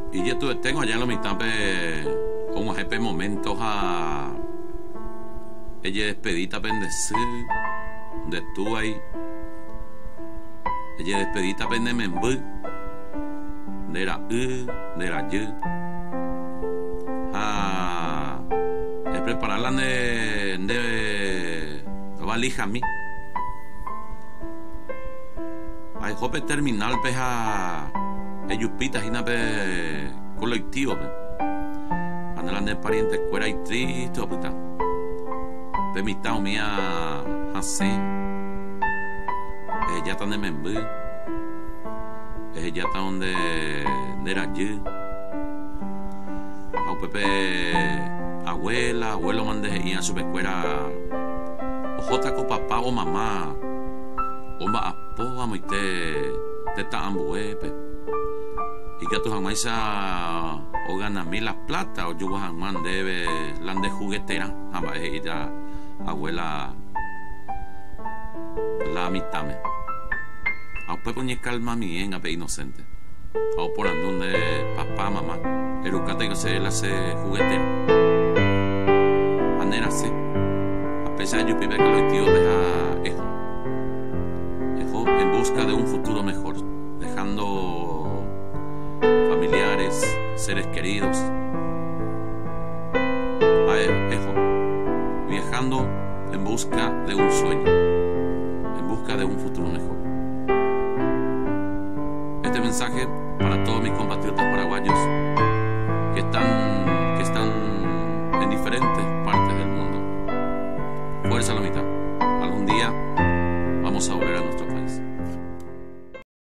Ijetu'eténgo aja lo mitãpe og̃uahẽ pe momento ha ejedespedíta pende sy, nde túai, ejedespedíta pene memby, nde ra'y, nde rajy ha eprepara la nde nde valijami. Aiko pe terminal-pe ha ejupíta hína pe colectivo-pe. Ha nde la nde pariente-kuéra itriste opyta. Pe mitã umía hasẽ, ehejáta ne memby, ehejáta nde nde rajy. Ha upépe abuela, abuelo-ma nde he'íva chupekuéra ohóta ko papa o mama. Omba'apo amoite tetã ambuépe, ikatu hag̃uáicha oganami la pláta ojogua hag̃ua ndéve la nde jugueterã ha mba'e he'íta abuela la mitãme. Ha upépe oñekalmamiénga pe inocente ha oporandu nde papa, mama, erukáta piko chéve la che jugueterã. Ha nerasẽ ha péicha ajupi pe colectivo-pe ha eho. Eho en busca de un futuro mejor, dejando familiares, seres queridos. Ha eho, viajando en busca de un sueño, en busca de un futuro mejor. Este mensaje para todos mis compatriotas paraguayos que están, que están en diferentes partes del mundo. Fuerza a la mitad.